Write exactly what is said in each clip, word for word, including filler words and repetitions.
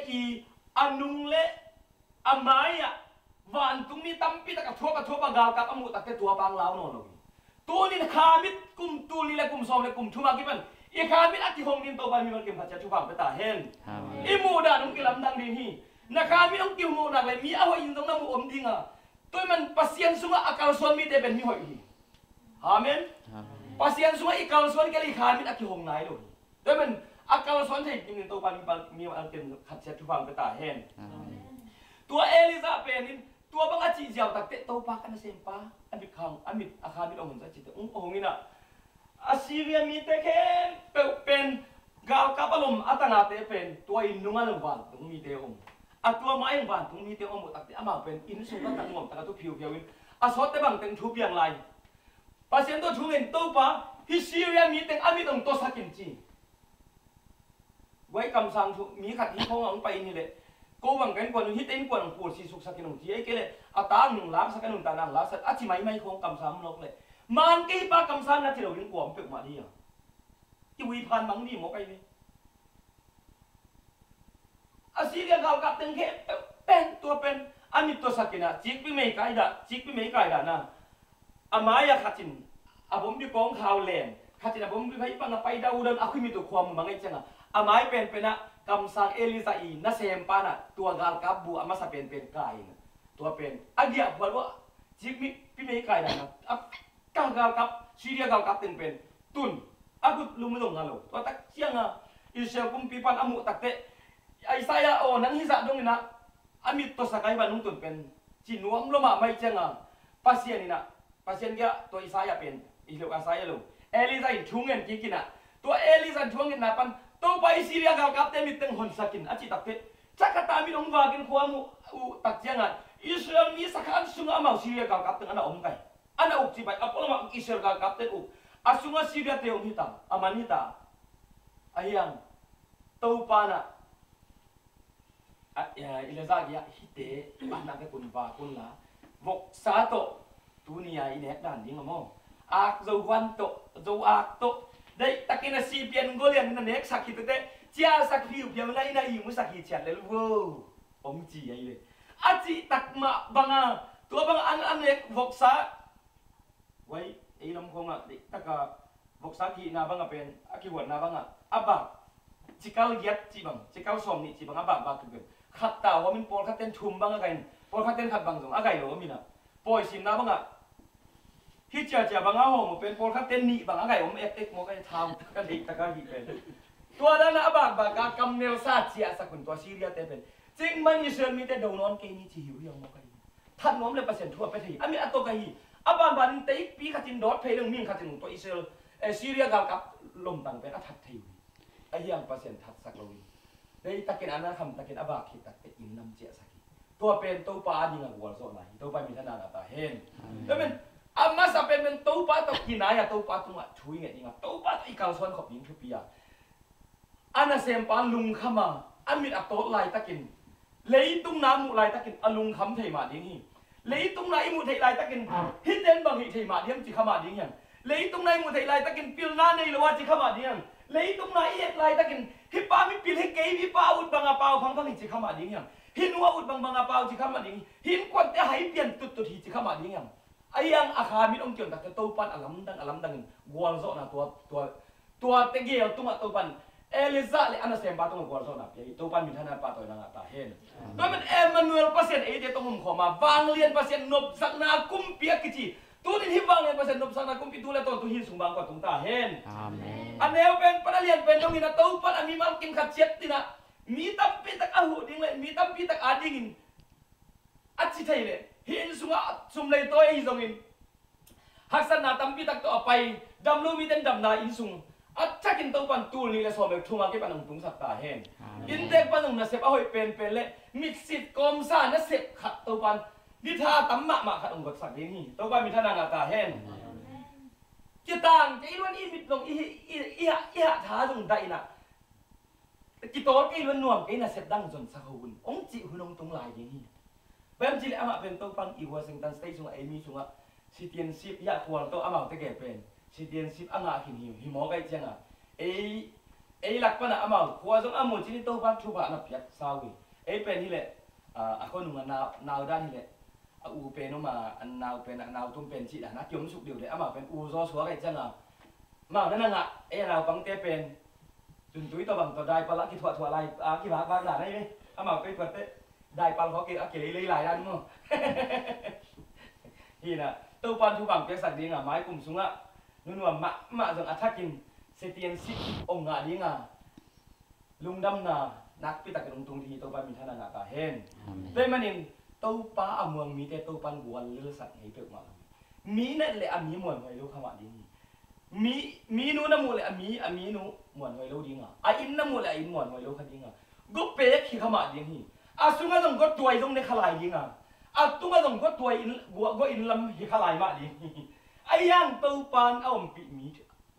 i a nung le a mai-ah vantungmi tampi tak a thuap a thuap a galkap a muh takte tua pang lau nawn lo hi. Tunin khamit kum tul nih le kum sawm le kum thum a kipan i khamit a kihong ding Topa mimal kim khat ciat thupha pia ta hen. Amen. I muh dan hong kilamdang ding hi. Na khamit hong kimuh nak le mi a hoih in zong na muh om ding a, tua ahih man Pasian sungah a kalsuan mite pen mi hoih hi. Amen. Amen. Pasian sungah i kalsuan kei le i khamit a kihong nai lo hi. Tua ahih man a kalsuan thei kim in Topa mimal, mimal kim khat ciat thupha pia ta hen. Amen. Tua Elijah pen in tua bang a cih ziau takte Topa ka nasempa a mit khang a mit a khamit hong hun sa cihte hong hong in a Assyria mite khempeuh pen galkap a lom a tangate pen tua inn nungah vantung mite om. A tua mai-ah vantung mite om uh takte amau pen inn sung a tang nuam taka tu phiuphiau in a sawtte bang teng thu piang lai. Pasian tawh thu ngen Topa hih Syria mi teng a mit hong tuasak in ci. Guai kamsang thu mi khat hih khawng a hong pai in hi leh ko bang ka innkuan hite innkuan hong pulsi suksak in hong ci ei kei leh a ta ang nung laksak a nuntakna ang laksak a ci maimai khawng kamsang nawk leh man kei pa kamsang na ci lo in kuam peuhmah dih a. Kiui phan mang dih maw kai ve. Assyria galkap teng khempeuh pen tua pen a mit tuasak in a cikpi mei kai dah, cikpi mei kai dah na. A mai-ah khat in a bombi kawng khau len, khat in a bombi phei pang a pai daudau a khuimit uh khua mu mang ei ciangah a mai penpen ah kamsang Elijah i nasempa in a tua galkap bu a masa penpen kai in a tua pen a giah phual uh a cikpi mei kai dah na. A ka galkap, Syria galkap teng pen tun a gut lum zong nga lo. Tua tak ciangah Israel kumpi pan a muh takte Isaiah aw nang hizah dong in a a mit tuasak a hi van hong tun pen ci nuam lo mahmah ciangah Pasian in a Pasian kiang tua Isaiah pen i lo Isaiah lo Elijah in thu ngen kik in a tua Elijah in thu ngetna pan Topa i Syria galkapte mit teng honsak in a cih takte cakata mit hong vak in khua muh uh tak ciangah Israel mi sakhan sungah amau Syria galkap teng a na om kai. A na uk ci bai a pualamah Israel galkapte uk a sungah Syria te om hita a man hita. A hiang Topa na a, a, i le zah dia hite a na ka kun va kun la voksa tawh tuni a i nek dan ding a maw ak zo huan tawh zo ak tawh deih takin a si pian golian na neksak hi tete ciasak phiu piang la i na i musak hi ciat lel vo. Hong ci ahi ve. A cih tak mah banga tua banga an an lek voksa. Guai ei lam khawngah deih taka voksa kihihna banga pen a kihuatna banga a bak cikal giat cih bang cikal sawm nih cih bang a bak bak tuk pen khat ta huamin pawlkhat ten thum bang a gai in pawlkhat ten khat bang zong a gai lo a minah pawi simna bangah hih ciacia banga hawm uh pen pawlkhat ten nih bang a gai om ekek maw kai thau taka deih taka hih pen. Tua dana a bakbak a kamnel sa ciahsak un tua Syria te pen cingman Israel mite do nawn kei ni ci hi uh hiang maw kai. That nuam le Pasian thu a pia thei a mi a tawk ahi a banbanin teipi khatin dawt phei leng ming khatin uh tua Israel eh, Syria galkap lomtang pen a that thei uh hi. A hiang Pasian thatsak lo hi. Deih takin a na kham takin a bak khit takte inn lam ciahsak hi. Tua pen Topa a dingah gualzawhna hi. Topa min thana ngah ta hen. Amen. Tua pen a masa pen pen Topa tawh kinai a Topa tungah thu i nget dingah Topa tawh i kalsuan khop ding thupi a a nasempa lungkham a a mit a tawt laitakin leitung na muh laitakin a lungkham thei mah ding hi. Leitung na i muh theih laitakin hiten bang hih thei mah diam ci kha mah ding hiam? Leitung na i muh theih laitakin pilna nei lo a ci kha mah ding hiam? Leitung na i et laitakin hih pa mipil hi kei, hih pa ut banga pau phangphang hi ci kha mah ding hiam? Hih nu a ut bangbanga pau ci kha mah ding hi. Hih innkuante hai pian tuttut hi ci kha mah ding hiam? A hiang a kha mit hong kion takte Topan a lamdang a lamdangin gualzawhna tua tua Tuate gel tungah Topan Elijah le a nasempa tungah gualzawhna pia hi. Topan minthanna pahtawi nangah ta hen. Amen. Tuamin Emmanuel Pasian eite tawh omkhawma vanglian Pasian nopsakna kumpi a kici. Tunin hih vanglian Pasian nopsakna kumpi tu le tawntung hih sung bang kua tung ta hen. Amen. A neu pen pan a lian pen dongin a Topan a mimal kim khat ciat tinah mi tampi tak a huh ding le mi tampi tak a dingin a ci thei le hih inn sungah sum lei tawi ahi zongin haksatna tampi tak tawh a pai damlo miten damna inn sung a thakin Topan tul nih le sawm le thum a kipan hong tungsak ta hen. Amen. Inntek pan hong nasep a hoih penpen le mitsit kawmsa nasep khat Topan ni tha tam mahmah khat hong gotsak ding hi. Topan minthanna ngah ta hen. Amen. Kitang kei luan i mit long i, i, i, i, i hah tha zong daihna kitawl kei luan nuam kei nasep dang zonsak ho un hong cih hun hong tung lai ding hi. Bang hang cih leh amah pen Topan i Washington State sungah ei mi sungah citizenship i a khual tawh amaute gel pen citizenship a ngah khin hi, hi mawk ahih ciangah ei, ei lak panah amau khua zong a mucin i Topan thupha na piak sau hi. Ei pen hileh, ah, a khonung a nau, nau dan hileh, a u pen om a, a nau pen, a nau tum pen cih dan a kiom suk deuh leh amau pen u zaw suak aih cianga, amau na na ngah, ei a naupangte pen tuntui tawh bang tawh daipal a kithuahthuah lai, a kivakvak dan aih ve. Amau pen tuate daipal khawk a kileilei lai dan maw? Hi na, Topan thupha piaksak dinga mai kum sungah nunuam mahmah zong a thakin citizenship ong ngah dinga lungdamna nakpi takin ong tung ding hi. Topa minthanna ngah ta hen. Amen. Tua manin Topa a muang mite Topan guallelsak ngei peuhmah lo. Mi na et le a mi muanhuai lo kha mah ding hi. Mi, mi nu na muh le a mi, a mi nu muanhuai lo dinga, a inn na muh le a inn muanhuai lo kha dinga, gua pek hi kha mah ding hi. A sungah zong gua tuai zong ne kha lai dinga, a tungah zong gua tuai inn, gua, gua inn lam hi kha lai mah ding hi. A iang Topan a ompih mi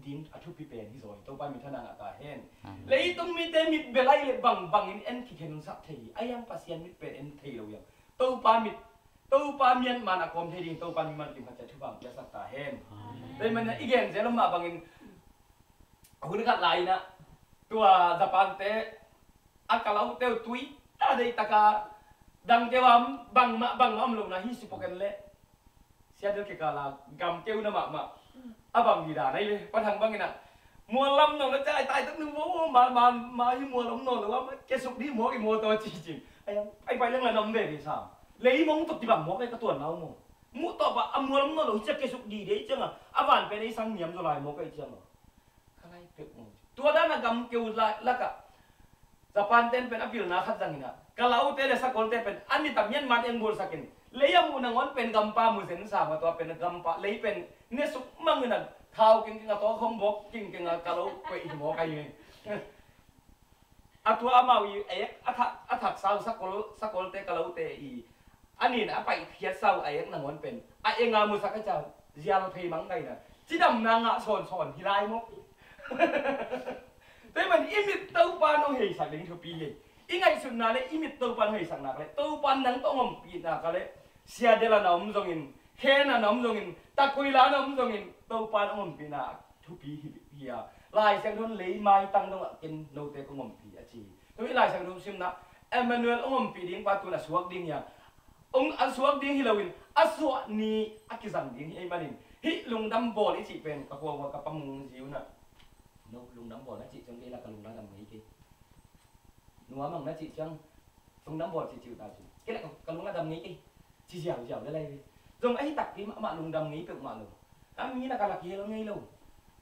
ding a thupi pen hi zaw hi. Topa minthanna ngah ta hen. Amen. Leitung mite mit bia lai le bangbangin en kikhen sak thei hi. A iang Pasian mit pen en thei lo iang. Topa mit, Topa mianman a kawm thei ding Topa mimal kim khat ciat thupha piaksak ta hen. Amen. Tua manin i gen zel mah bangin hun khat lai-in ah tua Japan te a Kalau te uh tui ta deihtaka dangkeu a bangmah, bangmah om lo na hi si pok en leh Seattle kikala gamkeu na mahmah a bang hi dan aih ve. Pa Thang bangin ah mual lam nawn lo ca ai tai tak nu maw, ma, ma, ma hi mual om nawn lo a, ma kesuk dih mawk i maw tawh ci cin. Ai, ai pai leng la nam ve ve sam. Lei mong tuk ti bang mawk ai ka tuan nau maw. Muh tawh pa a mual om nawn lo hi cia kesuk dih dei cianga a van pen ei sang niam zaw lai mawk ai cianga. Ka lai pek maw. Tua dan a gamkeu lai lakah Japan ten pen a pilna khat zangin ah Kalau te le Sakol te pen a mit a mianman eng bulsakin lei a muh nangawn pen gampa mu zen sa mah, tua pen gampa lei pen ne suk mangin ah thau kingking a tawkhawm bawk kingking a Kalau koih hi mawk ai ve. A tua amau i ek a thak, a thak sau Sakol, Sakol te Kalau te i a nin a paihphiat sau a ek nangawn pen a enga musak a ca zial phei mang kaina cidamna ngah sawnsawn hi lai mawk hi. Tua manin i mit Topan hong heisak ding thupi hi. I ngaihsutna le i mit Topan hong heisak nak le Topan nang tawh hong ompih nak a le Seattle a na om zongin, Khen a na om zongin, Takuila a na om zongin Topan hong ompihna thupi hi, hi a. Lai Siangtho in lei maitang dongah ken note kong ompih a ci hi. Tua hi Lai Siangtho simna Emmanuel hong ompih ding pa tun a suak ding hi a. Hong a suak ding hi loin a suah ni a kizang ding hi ei manin hih lungdam bawl i cih pen ka khuakhua ka pa Mung Ziu na. No, lungdam bawl na cih ciang kei la ka lungdam ngei kei. Nuam ang na cih ciang lungdam bawl cih ciu ta cin kei la ka lungdam ngei kei. Ci ziauziau le lai ve. Zong ahi takpi mahmah lungdam ngei peuhmah lo. A mi na ka la kihel ngei lo.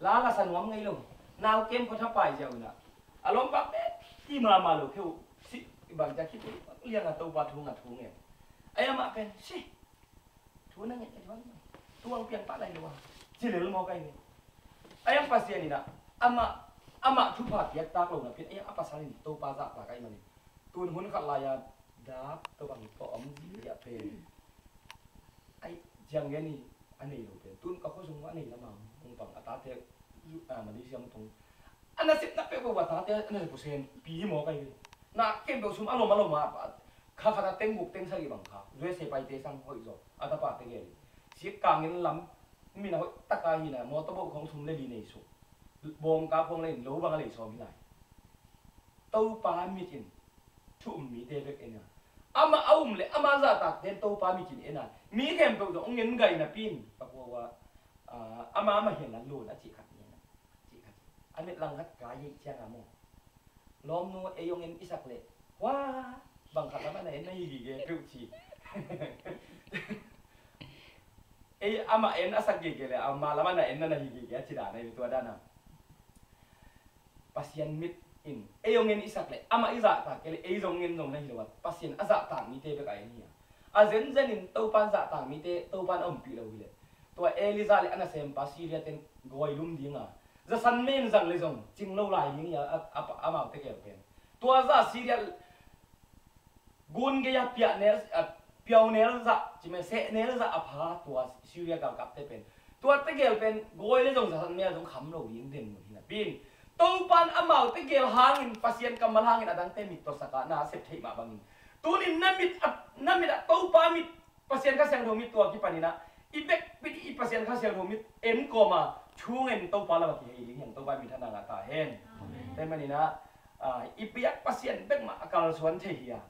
La la sa nuam ngei lo. Nau kem kua thapai ziau inah a lompak pen ti mahmah lo kheu. Si bang cia khit liang a Topa thu ngah thu ngen. Ai amah pen si thu na ngen ka thuan tuang piang pah lai lo a ci lel maw kai ve. Ai ang Pasian inah amah, amah thupha piak tak lo na pin ai ang a pasal in Topa zahtak ai manin tun hun khat lai-a dak tawh bang tawh om ziah pen ai ciang gen i a nei lo pen tun ka khua sung a nei lamang hong pang a tate, ah, Malaysia hong tung. A nasepna peuh beuh a tate a nasep uh sen pi hi maw kai ve. Na kem peuh sum a lom a lom a kha khat a teng guk teng sagih bang kha U S A paite sang hoih zaw a tapate gel in sik kangin lam min a hoih taka hi na mawtaw bauh khawng sum le li nei suk bawngka phuang le in lo bang a lei sawm hi lai. Topa mit in thu um mite bek en a, amah a um le amah zahtak ten Topa mit in en a, mi khempeuh zong hong en gai napi in ka kua ua, ah, ama ama hian lan lun a cih khat ni en a, cih khat a mit lang khat kai hei ciang a maw. Lawmnu ei hong en i sak leh hua bang khat lam a na en na hi gige peuh ci. Ei amah en a sak gige le ama lam a na en na na hi gige a ci dan a i tua dan a. Pasian mit in ei hong en i sak le amah i zahtak kei le ei zong ngen zong na hi lo a, Pasian a zahtak mite bek a en hi a. A zenzen in Topan zahtak mite Topan a ompih lo hi le tua Elijah le a nasempa Syria ten gawi lum dinga zasan men zang le zong cing lo lai ding hi a, a, a, amaute gel pen tua zah Syria gun gei a piahnel, a, piaunel zah, cime sehnel zah a pha tua Syria galkapte pen tua tegel pen gawi le zong zasan mel zong kham lo ding den mun hi napi in Topan amaute gel hangin Pasian kammal hangin a dangte mit tawh sak a na a sep theih mah bangin tunin na mit a, na mit a Topa mit Pasian Kha Siangtho mit tua kipanin ah i bek pit i Pasian Kha Siangtho mit en kawma thu ngen Topa lam a kihei ding hian Topa minthanna ngah ta hen. Amen. Tua manin ah, ah, i biak Pasian bek mah a kalsuan thei hi a.